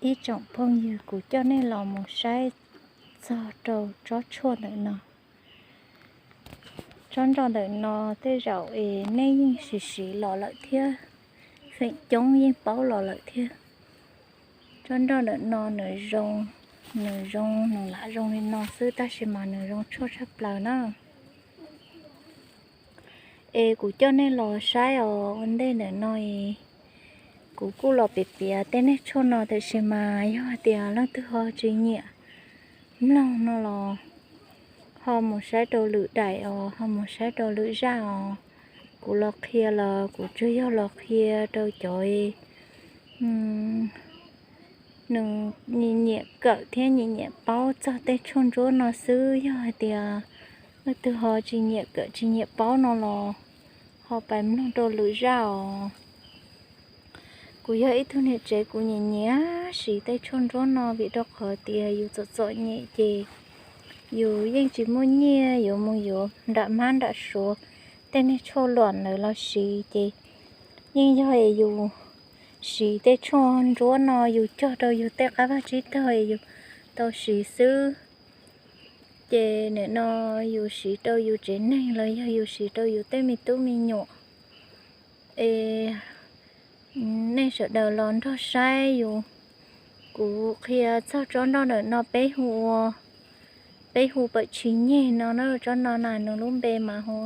Ib tsoom phooj ywg, kuv coj nej los mus saib txog rau tsob tshuaj ntawm no. Tsob nroj ntawm no tej zaum es nej yeej siv siv los lawm thiab, feem coob yeej paub los lawm thiab. Tsob nroj ntawm no nws zoo, nws zoo, nws lam zoo li no xwb tab sis mas nws zoo tshuaj tshaj plaws na. Es kuv coj nej los saib os, ua ntej ntawm no kuv kuj los piav piav tej niag tshuaj no tiam sis mas yog hais tias leej twg ho tsis nyiam mloog no los ho mus saib rau lwm daim os, ho mus saib rau lwm zaj os. Kuv los qhia los kuv tsuas yog los qhia rau cov nws nyiam nyiam kawm thiab nyiam nyiam paub txog tej tshuaj ntsuab no xwb. Yog hais tias leej twg ho tsis nyiam kawm tsis nyiam paub no los ho pais mloog rau lwm zaj os. Kuv yog ib tug niam tsev kuv nyiam nyiam siv tej tshuaj ntsuab no vim rau qhov tias yus txom txom nyem ces yus yeej tsis muaj nyiaj yuav mus yuav nram hmab nram suav tej niag tshuaj luam ntawd los siv ces yeej yog es yus siv tej tshuaj ntsuab no yus cog rau yus tej qab vaj tsib taug es yus tau siv xwb. Ces nim no yus siv rau yus tsev neeg los yog yus siv rau yus tej me tub me nyuam es nej sawv daws los nrog saib yus. Kuv qhia txog tsob nroj ntawm no peb hu ua, peb hu pawm tshis nyeg no na. Tsob no na nws lub npe mas hu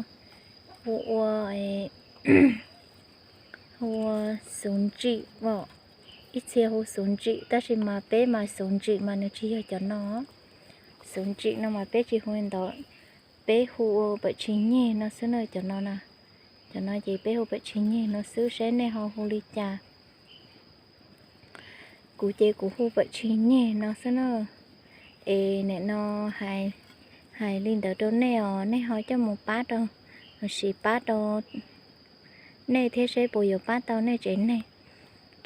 ua, hu ua xuv ntsim os. Ib txhia hu xuv ntsim tab sis mas peb mas xuv ntsim mas nws tsis yog cov no. Xuv ntsim no mas peb tsis hu li ntawd, peb hu ua pawm tshis nyeg no xwb na. Cov no na, cov no ces peb hu pawm tshis nyeg no xwb, saib nej ho hu li cas. Kuv ces kuv hu pawm tshis nyeg no xwb na. Es nim no hais li ntawd rau nej os, nej ho coj mus pab rau, mus siv pab rau nej thiab seb puas yuav pab tau nej tsev neeg.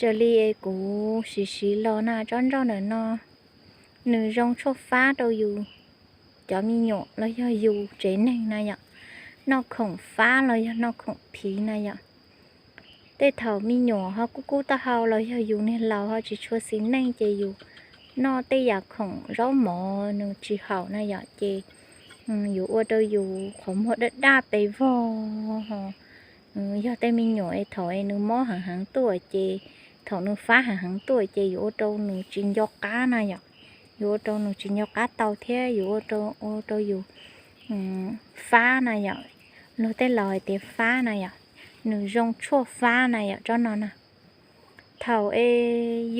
Raws li kuv siv siv los na, tsob nroj ntawm no nws zoo tshuaj fab rau yus cov me nyuam los yog yus tsev neeg na yom. Noj khoom fab los yog noj khoom phiv na yom. Tej thaum me nyuam ho kub kub taub hau los yog yus niag laus ho tsis tshua xis neej ces yus noj tej yam khoom zaub mov nws tsis haum na yom, ces yus ua rau yus qhov muag daj daj pes vog. Yog tej me nyuam es thaum es nws mob heev heev tuaj ces, thaum nws fab heev heev tuaj ces yus ua rau nws tsis nco qab na yom. Yus ua rau nws tsis nco qab tau thiab yus ua rau yus fab na yom. Luag tej laus hais tias fab na yom, nws zoo tshuaj fab na yom tsob no na. Thaum es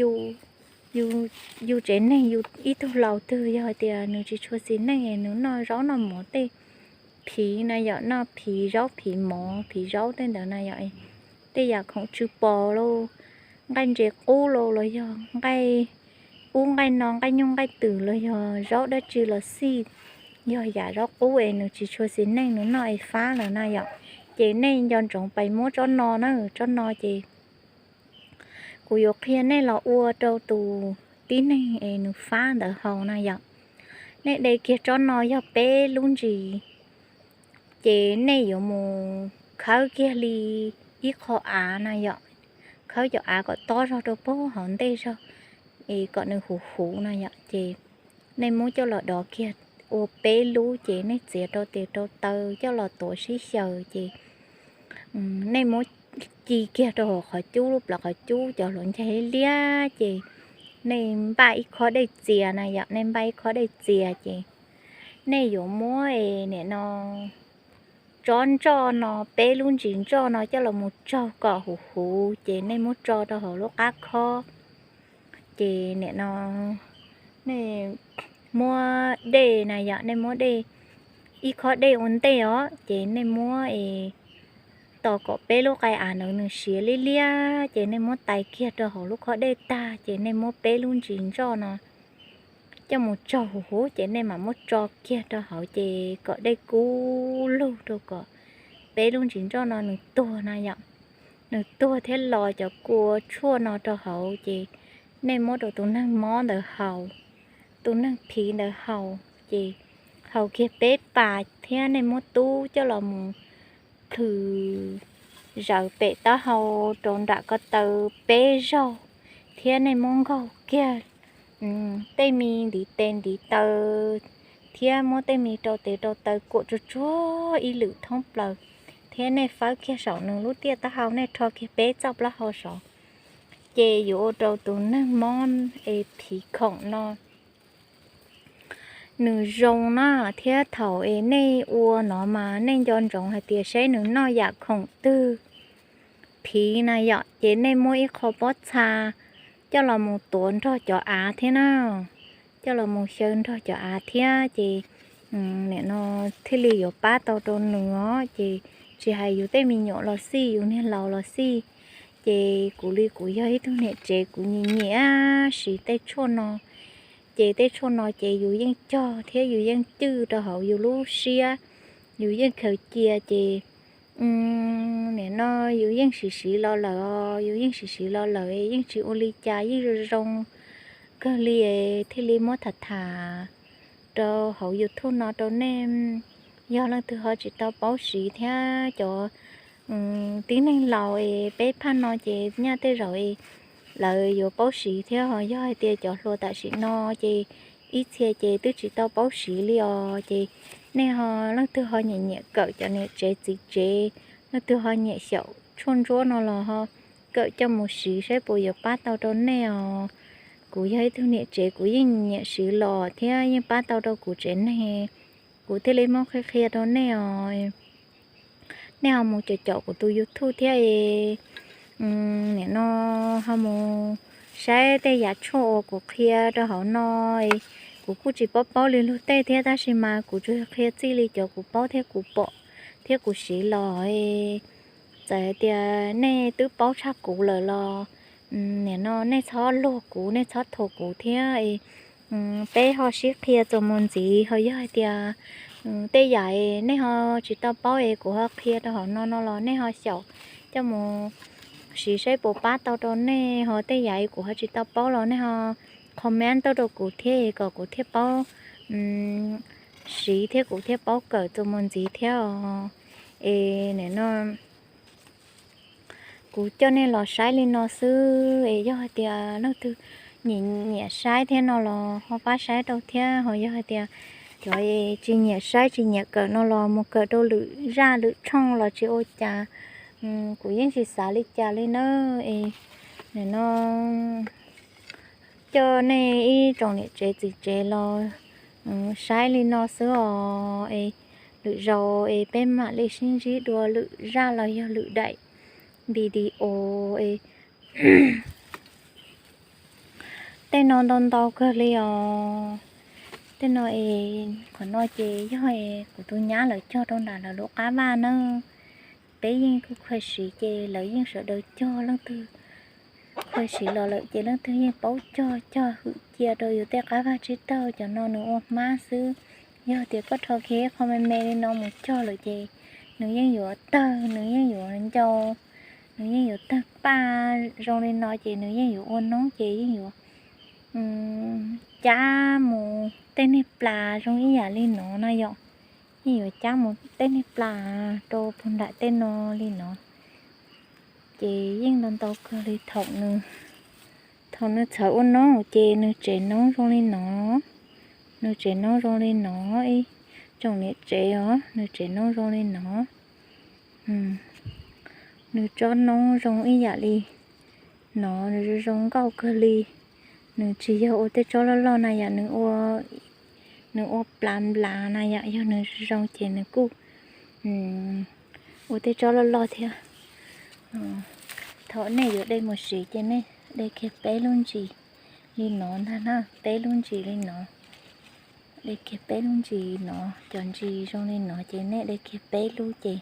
yus tsev neeg yus ib tug laus twg yog hais tias nws tsis tshua xis neej es nws noj zaub noj mov tej phiv na yom, noj phiv zaub phiv mov phiv zaub tej ntawd na yom, tej yam khoom tsw pos lauj, nqaij ntses qub lauj los yog nqaij ub nqaij no nqaij nyuj nqaij twm los yog zaub dab tsi los xij, yog yam zaub qub es nws tsis tshua xis neej nws noj es fab lawm na yom, ces nej nco ntsoov pais muab tsob no na, tsob no ces kuv yuav qhia nej los ua rau tus tib neeg es nws fab ntawd haus na yom. Nej de kiag tsob no yog peb lub ntsis, ces nej yuav mus khawb kiag li ib qho av na yom, khawb cov av kom tob zog rau puag hauv ntej zog es kom nws huv huv na yom, ces nej muab coj los dov kiag ua peb lub ces nej txiav rau tes rau taw coj los tuav sib xyaw ces nej muab ci kiag rau hauv qhov cub, lub plawv qhov cub cov hluav ncaig liab liab ces nej npaj ib khob dej txias na yom, nej npaj ib khob dej txias ces nej yuav muab es nim no tsob ntsoj no, peb lub ntsis ntsoj no coj los mus tsaug kom huv huv ces nej muab tso rau hauv lub qab khob. Ces nim no nej muab dej na yom, nej muab dej, ib khob dej ua ntej os, ces nej muab es tos kom peb lub qai av ntawd nws siav liab liab ces nej muab tais kiag rau hauv lub khob dej tag ces nej muab peb lub ntsis ntsoj no coj mus tsaug huv huv ces nej mam muab tso kiag rau hauv ces kom dej kub lug rau kom peb lub ntsis ntsoj no nws tuag na yom. Nws tuag thiab los cov kua tshuaj no rau hauv ces nej muab rau tus neeg mob ntawd haus, tus neeg phiv ntawd haus ces haus kiag peb pas thiab nej muab tub coj los mus plhws zaws pem taub hau rau nram ko taw peb zaug thiab nej muab nkaug kiag tej me ntiv tes ntiv taw thiab muab tej me rau tes rau taw kuam tsuag tsuag ib lwm thoob plaws, thiab nej fawb kiag saum nws lub tiaj taub hau, nej rho kiag peb txoj plaub hau saud, ces yuav ua rau tus neeg mob es phiv khoom no nws zoo na. Thiab thaum es nej ua no mas nej nco ntsoov hais tias seb nws noj yam khoom twg phiv na yom, ces nej muab ib qho pob txha coj los mus tuav nrog cov av thiab na, coj los mus xyaw nrog cov av thiab ces nim no thiaj li yuav pab tau rau nws os. Ces tsis hais yus tej me nyuam los xij, yus niag laus los xij, ces kuv li kuv yog ib tug niam tsev kuv nyiam nyiam siv tej tshuaj no. Ces tej tshuaj no ces yus yeej cog thiab yus yeej cwj rau hauv yus lub siab, yus yeej khaws cia ces nim no yus yeej siv siv los lawm os, yus yeej siv siv los lawm, yeej tsis ua li cas, yeej zoo zoo kawg li. Thiaj li muab tham tham rau hauv YouTube no rau nej, yog leej twg ho tsis tau paub siv thiab cov tib neeg laus es peb phaj no ces nyaj tej zaum lawv yuav paub siv thiab. Ho yog hais tias cov hluas tam sim no ces ib txhia ces twb tsis tau paub siv li os. Ces nej ho leej twg ho nyiam nyiam kawm cov niam tsev txiv tsev, leej twg ho nyiam xyaum tshuaj ntsuab no los ho kawm coj mus siv saib puas yuav pab tau rau nej os. Kuv yog ib tug niam tsev kuv yeej nyiam siv los thiab yeej pab tau rau kuv tsev neeg, kuv thiaj li muab qhia qhia rau nej os. Nej ho mus caum caum kuv tus YouTube thiab es nim no ho mus saib tej yam tshuaj uas kuv qhia rau hauv no. Kuv kuj tsis paub paub li luag tej thiab tab sis mas kuv tsuas qhia txij li cov kuv paub thiab kuv pom thiab kuv siv los. Txawm hais tias nej twb paub tshaj kuv lawm los nim no nej txhob luag kuv, nej txhob thuam kuv thiab. Peb ho sib qhia txuas mus ntxiv. Ho yog hais tias tej yam nej ho tsis tau paub es kuv ho qhia rau hauv no no los nej ho xyaum coj mus siv saib puas pab tau rau nej. Ho tej yam kuv ho tsis tau paub los nej ho comment tuaj rau kuv thiab kom kuv thiaj paub siv thiab kuv thiaj paub kawm txuas mus ntxiv thiab os. Es nim no kuv coj nej los saib li no xwb es yog hais tias leej twg nyiam nyiam saib thiab no los ho pab saib rau thiab. Ho yog hais tias cov tsis nyiam saib tsis nyiam kawm no los mus kawm rau lwm zaj lwm tshooj los tsis ua cas. Kuv yeej tsis xav li cas li nawb. Es nim no coj nej ib tsoom niam tsev txiv tsev los saib li no xwb os. Es lwm zaus es peb mam li sib ntsib dua lwm zaj los yog lwm daim video es tej no ntau ntau kawg li os. Tej no es qhov no ces yog es kuv tus nyab lawv cog rau nram lawv lub qab vaj na. Peb yeej kuj khuv siv ces lawv yeej sawv daws cog, leej twg khuv siv los lawm ces leej twg yeej paub cog, cog hwm cia rau yus tej qab vaj tsib taug. Cov no nws ua hmab xwb. Yog tias koj rho kiag ib qho me me li no mus cog lawm ces nws yeej yuav tawg, nws yeej yuav ncau, nws yeej yuav tawg paj zoo li no ces nws yeej yuav ua noob ces yeej yuav cab mus tej niag plas zoo ib yam li no na yom. Yeej yuav cab mus tej niag plas rau puag nram tej no li no. Ces yeej ntau ntau kawg li thaum nws, thaum nws txawm ua noob ces nws tsev noob zoo li no. Nws tsev noob zoo li no, ib tsoom niam tsev os, nws tsev noob zoo li no. Nws tsob noob zoo ib yam li no, nws zoo zoo nkauj kawg li. Nws tsis yog ua tej tsob loj loj na yom, nws ua, nws ua plas nplas na yom. Yog nws zoo ces nws kuj ua tej tsob loj loj thiab. Thaum nej yuav de mus siv ces nej de kiag peb lub ntsis li no ntag na, peb lub ntsis li no. De kiag peb lub ntsis no, cov ntsis zoo li no ces nej de kiag peb lub ces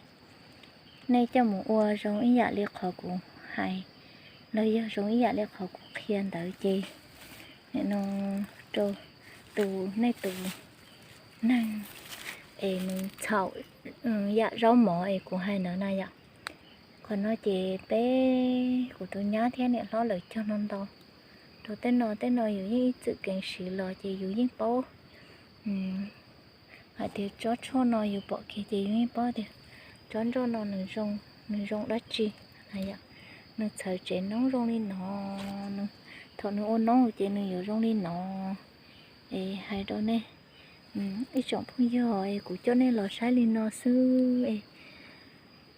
nej coj mus ua zoo ib yam li qhov kuv hais los yog zoo ib yam li qhov kuv qhia ntawd ces nim no rau tus, nej tus neeg es nws txhaum yam zaub mov es kuv hais ntawd na yom. Qhov no ces peb, kuv tus nyab thiab niam hlob lawv cog no ntau. Rau tej no, tej no yus yeej ib txwm keev siv los ces yus yeej paub. Hais tias tsob tshuaj no yus pom kiag ces yus yeej paub tias tsob nroj no nws zoo, nws zoo dab tsi na yom. Nws txhawv tsev noob zoo li no, nws thaum nws ua noob ces nws yuav zoo li no. Es hais rau nej ib tsoom phooj ywg es kuv coj nej los saib li no xwb es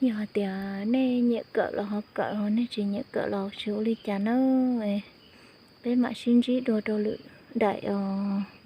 yog hais tias nej nyiam kawm los ho kawm, nej tsis nyiam kawm los tsis ua li cas na. Peb mam sib ntsib dua rau lwm daim os.